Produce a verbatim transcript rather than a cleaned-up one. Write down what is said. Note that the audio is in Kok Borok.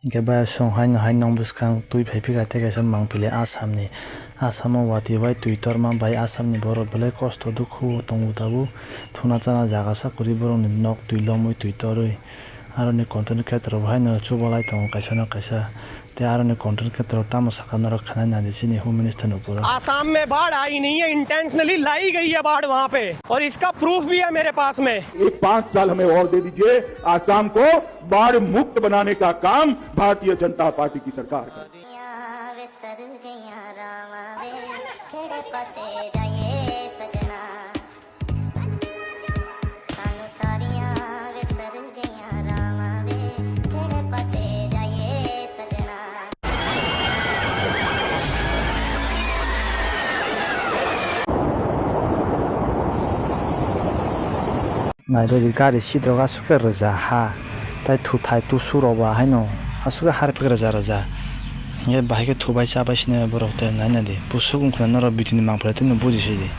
Hingke bayasong haino hai nong bwskang twi phai phika tei kaisa mangpili Assamni. Assamo watwi bai twi torma bai Assamni borok belai kosto dukhu tongo tabuk. Thuna chana jaga sa kwrwi borokni nok twi lomwi twi torwi. Aroni content khetrok bo haino chubalai tongo kaisa no kaisa. Tei aroni content khetrok tamo sakha norok khanai nadi chini Home Minister ni upor. Assam में बाढ़ आई नहीं है, इंटेंशनली लाई गई है बाढ़ वहां पे, और इसका प्रूफ भी है मेरे पास में। एक पाँच साल हमें और दे दीजिए, आसाम को बाढ़ मुक्त बनाने का काम भारतीय जनता पार्टी की सरकार करेगी। Naibaidi gari seat rok aswk khe rwja ha, tei thuthai tusu rok ba haino aswk khe harpik rwja rwja. Hinkhe bahai khe thubai chabai sini borok tei naina di. Bwswk wngkha norok video ni mangpilai tei no buji sidi.